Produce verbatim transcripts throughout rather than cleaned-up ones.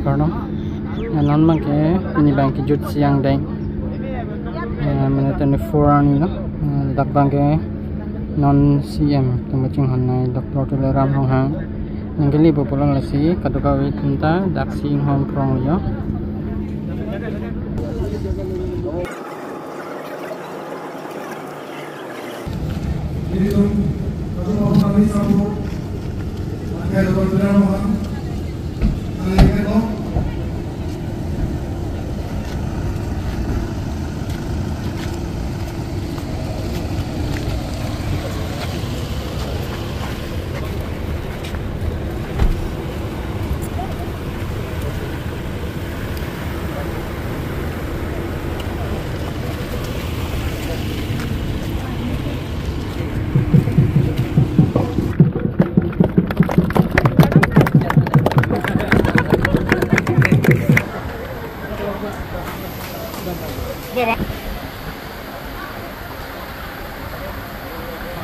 Karno, eh, non abangke, pini abangke jutsi angdeng. Eh, mane twenty-four arni lo. Eh, dak abangke non C M atum kachinghon nei Doctor Tuliram Ronghang nangkele pu pulo, lasi kadokave atum ta daksi inghon prong lo. Ilitum, ilitum,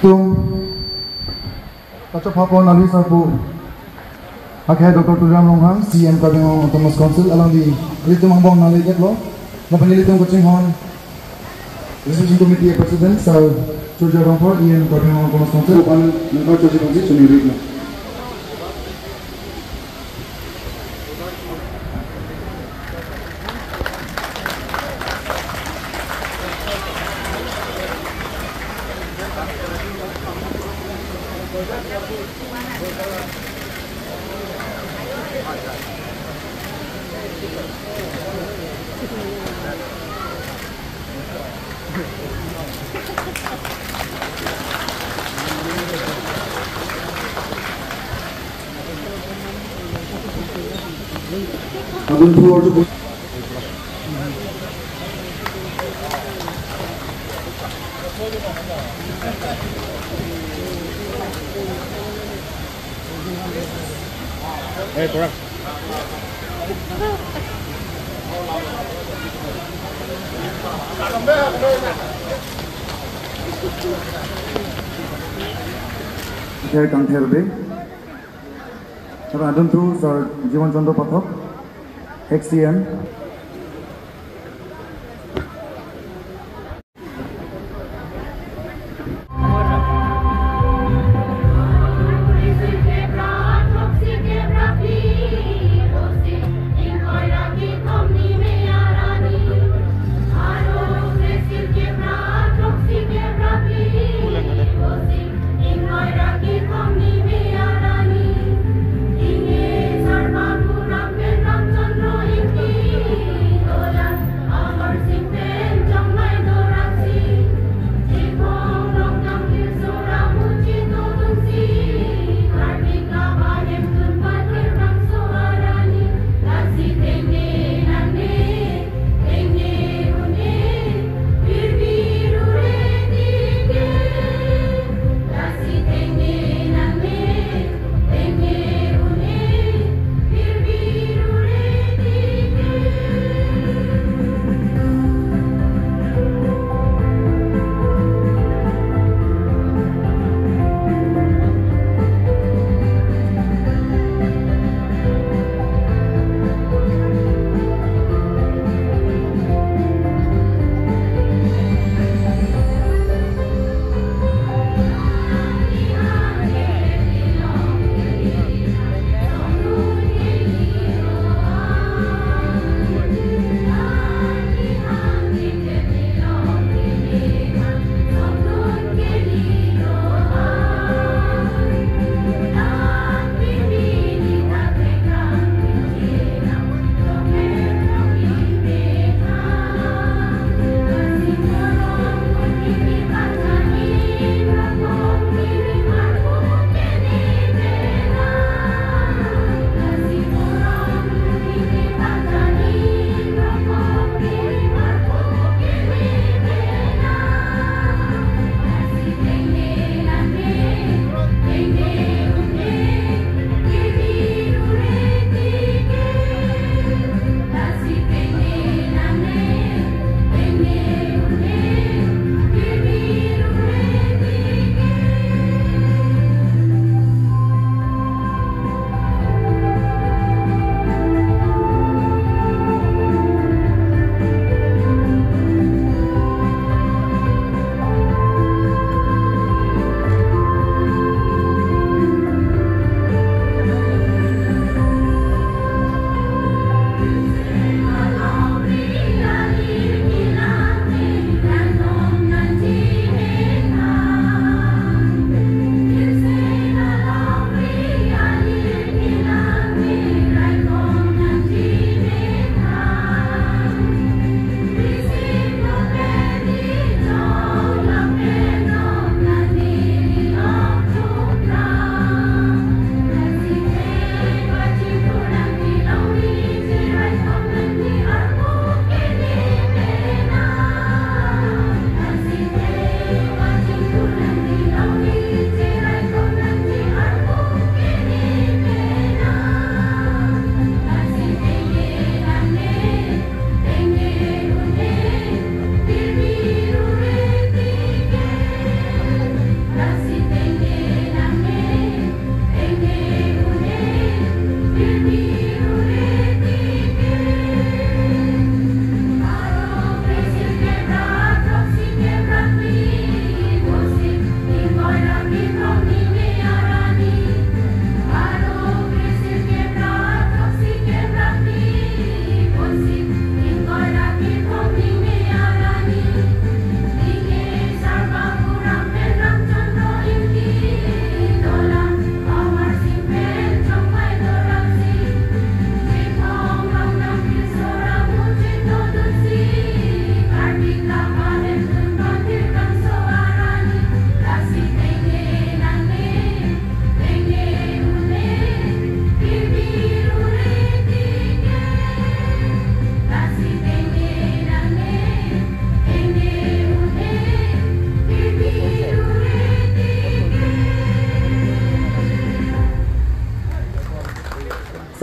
Tum. Kachopha pon nangli sarpo. Akhei Doctor Tuliram Ronghang, C M Karbi Anglong Autonomous Council, alangli ilitum angbong nangle-etlo. Lapen ilitum kachinghon Registration Committee President, Sir Surjya Rongphar, E M Karbi Anglong Autonomous Council, lapen member Choji Bangsi, Suni Rik. Adun thu orju. Hey, Turak. Kangthir kangthir de. Sir, adun thu Sir Jiwan Chandra Pathak, ex C M.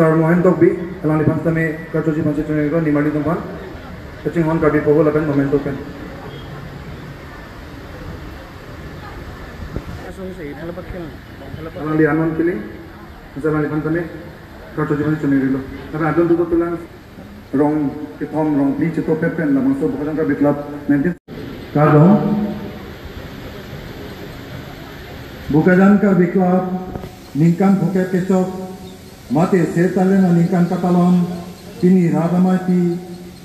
Sar Mohen Tokbi, alangliphan sitame karchoji aphansi choningri lo, nimarli atum aphan. Kachinghon Karbi Poho lapen memento pen. Alangli Anon Killing, alangliphan sitame karchoji aphansi choningri lo. Lapen adun tutu tulang rong kethom rong phli chetopet pen labangso Bokajan Karbi Club nineteen. Kardom. Bokajan Karbi Club ningkan phokep kechok mate Ser Talent aningkan katalon pini rat amei pi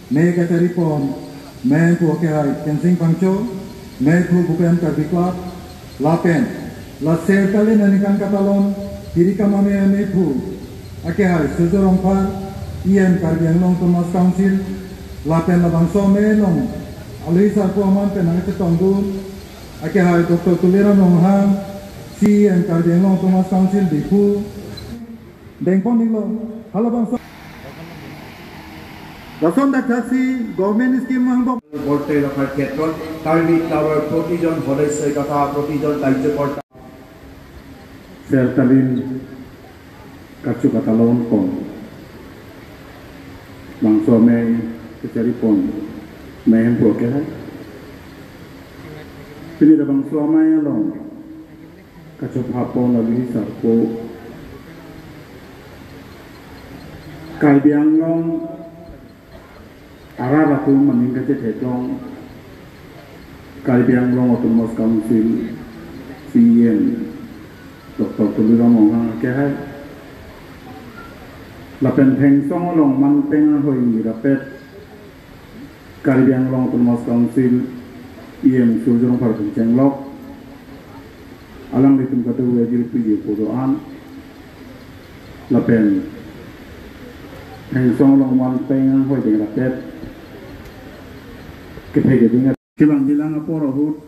me kachari pon, mephu akehai Kensing Phangcho, mephu Bupem Karbi Club, lapen la Ser Talent aningkan katalon piri kamame mephu akehai Surjya Rongphar, E M Karbi Anglong Autonomous Council, lapen labangso amei along alohi sarpo aman pen nangchetongdun akehai Doctor Tuliram Ronghang, C E M Karbi Anglong Autonomous Council Diphu, dengpon iklo, halabangso. Lason dak thaksi government scheme angbong. বৰ্তাই ৰখাৰ ক্ষেত্ৰত কাৰ্বি ক্লাবৰ প্ৰতিজন সদস্যই তথা প্ৰতিজন কাৰ্যকৰ্তা Ser Talent kacho katalon pon, bangso amei kachari pon, mephu akehai. Pini labangso amei along kachopha pon alohi sarpo Karbi Anglong arat atum aning kachetheklong Karbi Anglong Autonomous Council C E M Doctor Tuliram Ronghang akehai, lapen Thengsong along manpeng ahoi rapet Karbi Anglong Autonomous Council E M Surjya Rongphar pen chenglok, alanglitum kado ajir piji podo an, lapen Thengsong along manpeng ahoi deng rapet kephe keding. Kevangjilang apor ahut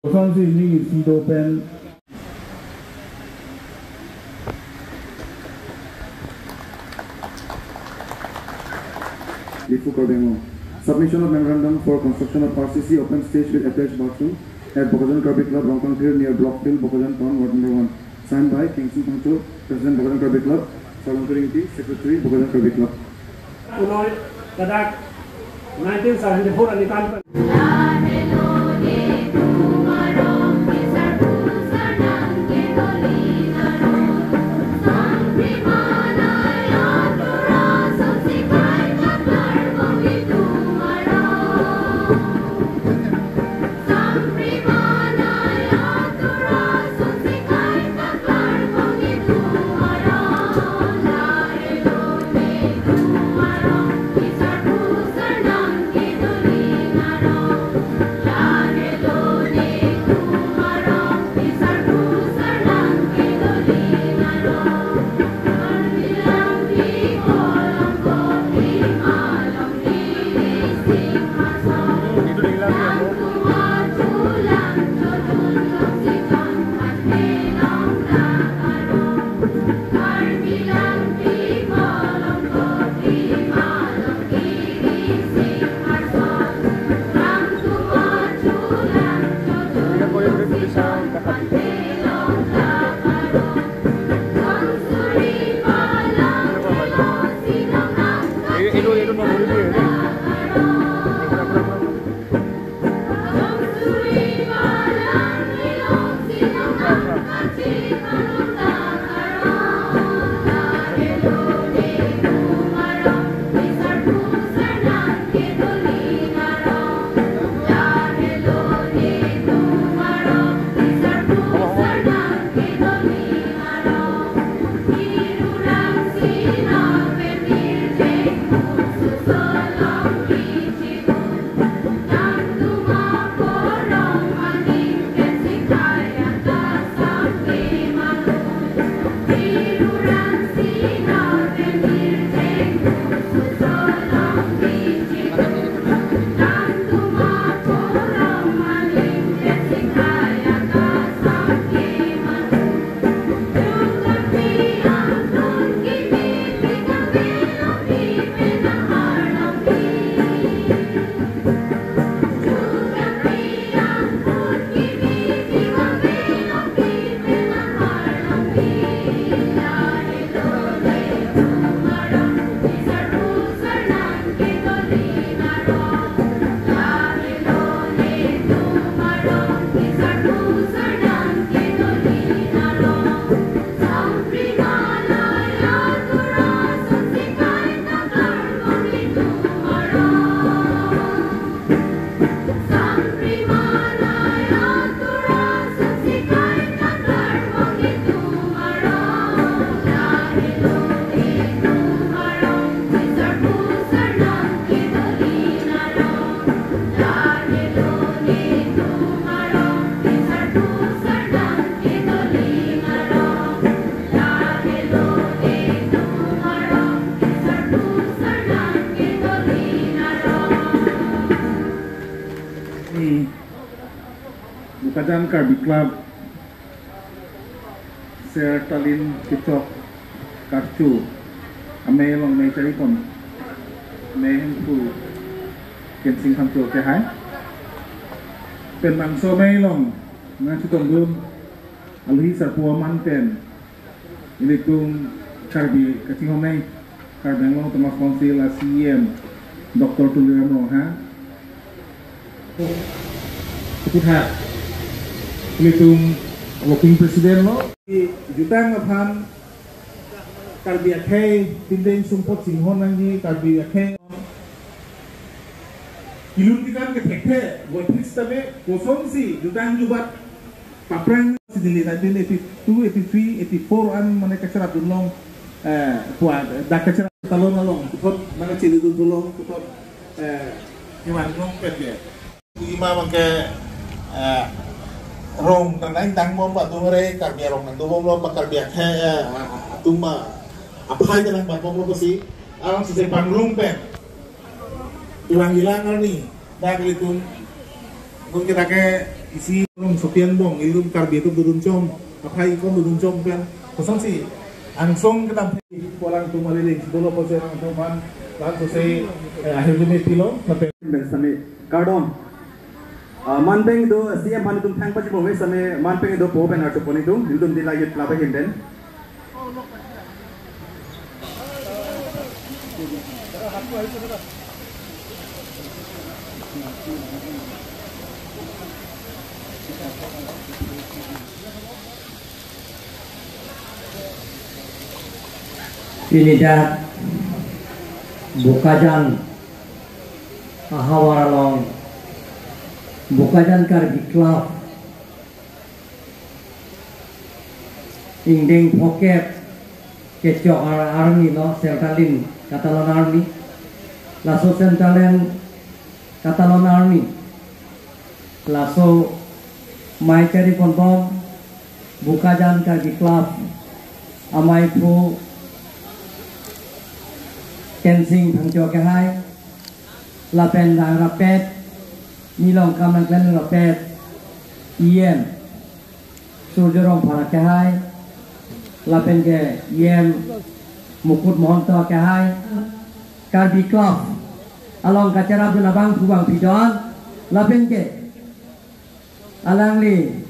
kosonsi ning isi do pen. Diphu, Karbi Anglong. Submission of memorandum for construction of R C C open stage with attached bathroom at Bokajan Karbi Club, Rongkangthir, near Block Field, Bokajan Town, Ward number one. Signed by Kensing Phangcho, President, Bokajan Karbi Club, Salongkir Ingti, Secretary, Bokajan Karbi Club. Punoi ladak nineteen seventy-four aningkan pen. Bokajan Karbi Club Sertalin Kechok Karcho amei along mei charipon mei hemphu Kensing Phangcho kehai pen bangso amei along nangchetongdun alohi sarpo aman pen ilitum Karbi kachinghon amei, Karbi Anglong Autonomous Council a CEM Doctor Tuliram Ronghang. Kutha ilitum working president lo. Jutang aphan Karbi akhei tindeng sumpot chinghon nangji Karbi akhei. Kilun kitan ke thekthe, voiphit sitame, kosonsi jutang jubat paprang si neli nineteen eighty-two, eighty-three, eighty-four an mane kacherapdun long, eh, puan, dak kacherap talon along, puthot, mane chilidun dun long, puthot, eh, iman long pen ke. Ima bangke, eh, rong tanang tang bom ba dung re, Karbi arong nang do bom lo, ba Karbi akhei, eh, atum ma, aphai tanang ba bom lo si, arong si se pangrung pen. Ilang ilang arni, dak ilitum. Nung kita ke isi rong sopian bong, ilitum Karbi atum dodun chom, aphai kom dodun chom pen. Kosonsi, angsong kedam. Kolang tum aliling, si dolo kose rong tum pan, lang kose, eh, akhir dumi pilo, sampai. Pen sami, kardom. Ah, manpeng do, CEM aphan itum thang pajibom sami, manpeng do po pen archo pon itum, ilitum Dila Youth Club ahin pen. Pini dak Bokajan ahavar along Bokajan Karbi Club ingdeng phokep kechok ar-, arni lo, Sertalin katalon arni. Laso Sertalin katalon arni, laso mei charipon bom Bokajan Karbi Club amei phu Kensing Phangcho kehai, lapen bang rapet, nilong kam nangklem rapet, EM Surjya Rongphar kehai, lapen ke EM Mukut Mahanta kehai, Karbi Club along kacherapdun abangphu bangphi do-an, lapen ke alangli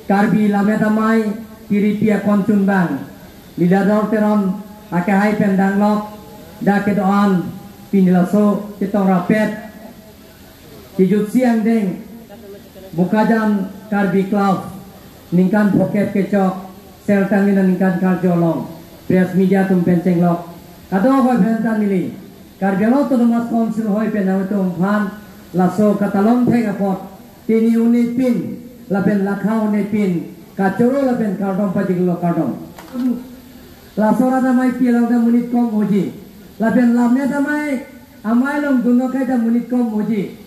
Karbi Lammet Amei tiripi akon chunbang Leela Dor Teron akehai pen danglok dak kedo-an pini laso chetong rapet kejutsi angdeng Bokajan Karbi Club ningkan phokep kechok Sertalin aningkan karcho along press media atum pen chenglok kadokave pen ta neli Karbi Anglong Autonomous Council hoi pen nangtum aphan laso katalon thek apot pini un'e pin lapen lakha un'e pin kachoro lapen kardom pajirlo, kardom. Laso rat ameipi along ta monit kom hoji. Lapen Lammet Amei, amei along dunno kai ta monit kom hoji.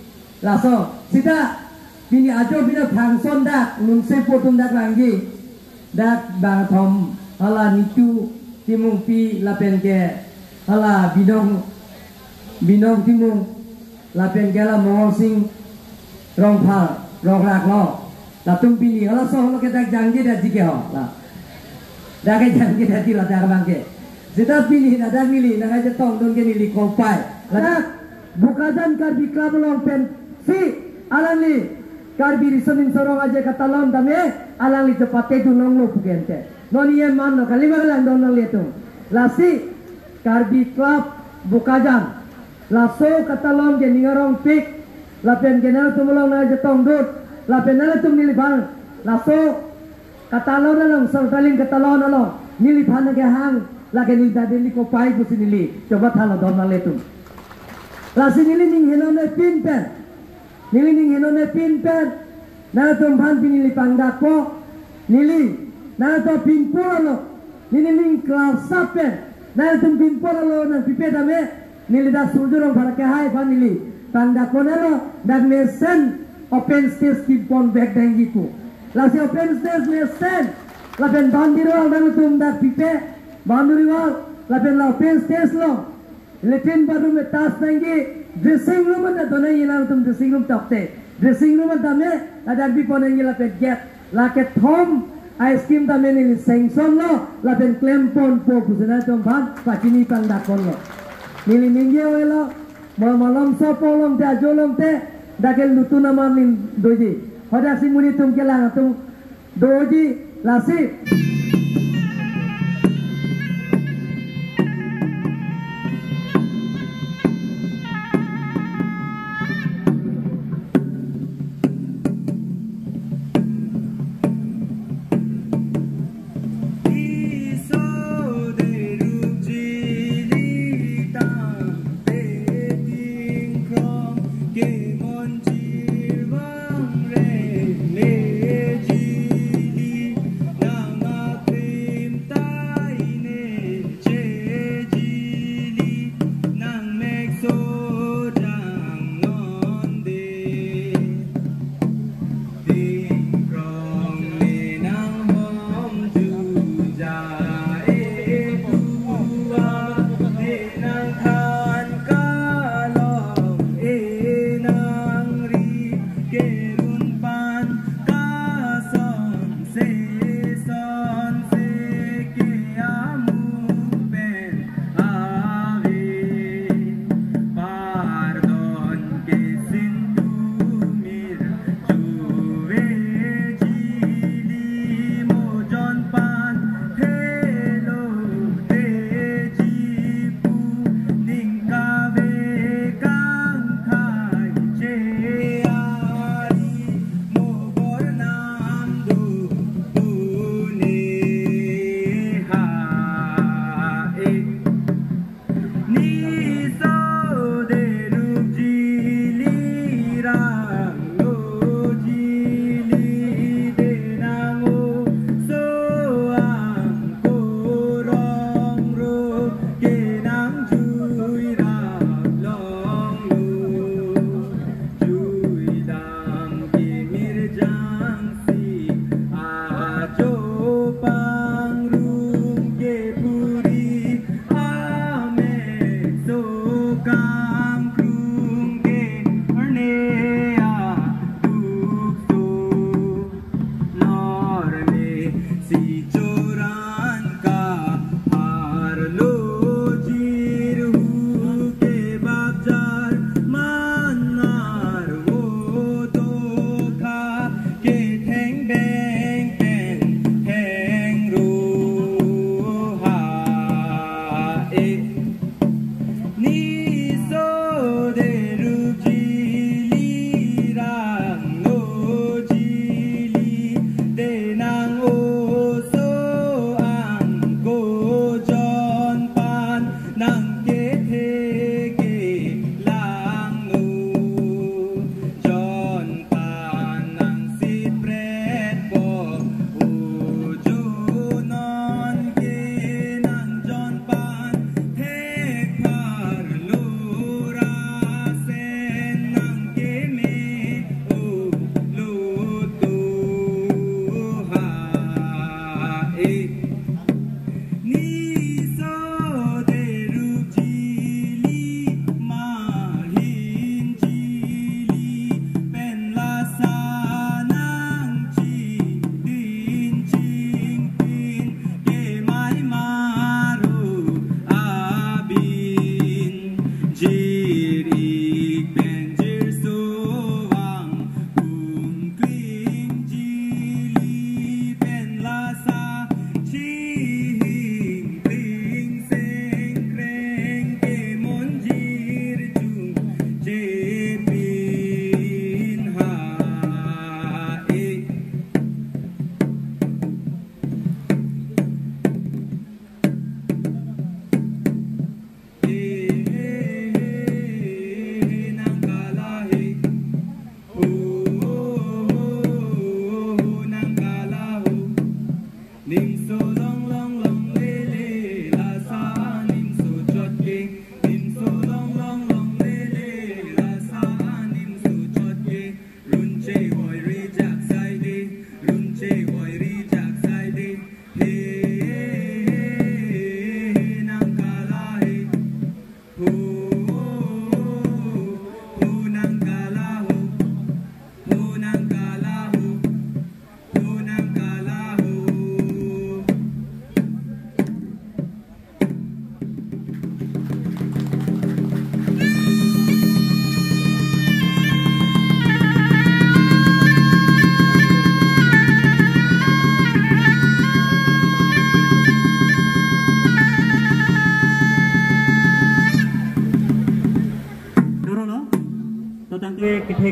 Laso, sita pini ajo pini function dak, nunse po atum dak langji. Dak bangthom, hala Nitu Timungpi lapen ke, hala Binong, Binong Timung, lapen ke hala Mongol Sing Rongphar, Rongrak lo. Latum pini, halaso holo ke dak jangje dak jike ho, la. Dak ke jangje dak jila dak bangke. Sita pini, la dak neli, nangchetongdun ke neli kopai. La dak, Bokajan Karbi Club along pensi, alangli, Karbi Riso Nimso Rong Aje katalon tame, alangli chepatedun longlo pu ke ante. Non EM manlo, kalima kalang don nanglitum. Lasi, Karbi Club, Bokajan. Laso katalon ke ning arongpik, lapen ke nangtum along nangchetongdun, lapen nangtum neliphan, laso katalon along, Sertalin katalon along, neliphan kehang, lake neli ta neli kopai pusi neli, choba thanlo don nanglitum. Lasi neli ning heno ne pin pen, neli ning heno ne pin pen, nangtum aphan pini neli pangdakpo, neli, nangtum pinpur alo, neli ning kelas sat pen, nangtum pinpur alo nangpipe tame, neli dak Surjya Rongphar kehai aphan neli pangdakpo nalo, dak mesen open stage pinpon vek dengji pu. Lasi open stage mesen, lapen boundary wall nangtum dak pipe, boundary wall, lapen la open stage lo, latrine bathroom attach nangji, Dressing room anta donai, nelitum dressing room tokte, dressing room anta me ladak bipon nangji lapen gate, la kethom a-scheme tame neli sanction lo lapen klemponpo pusi nangtum aphan pachini pangdakponlo. Neli ningje avelo, mo malomso po longte, ajo longte, dak ke lutun amarli doji. Hadak si monit atum kelang atum doji, lasi.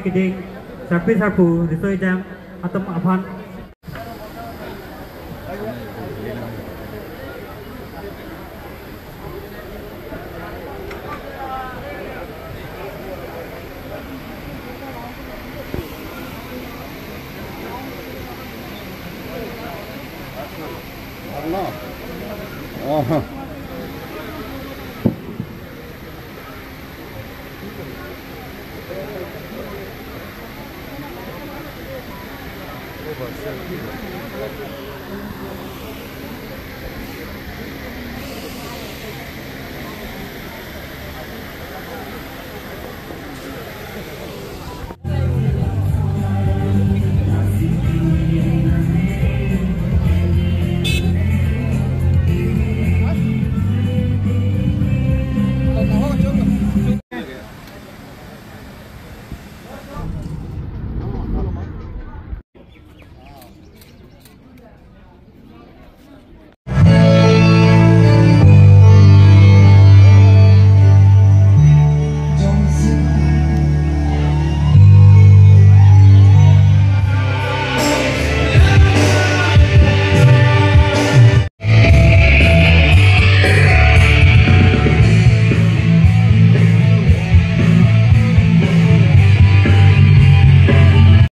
keding sarpi sarpo riso ejang atum aphan.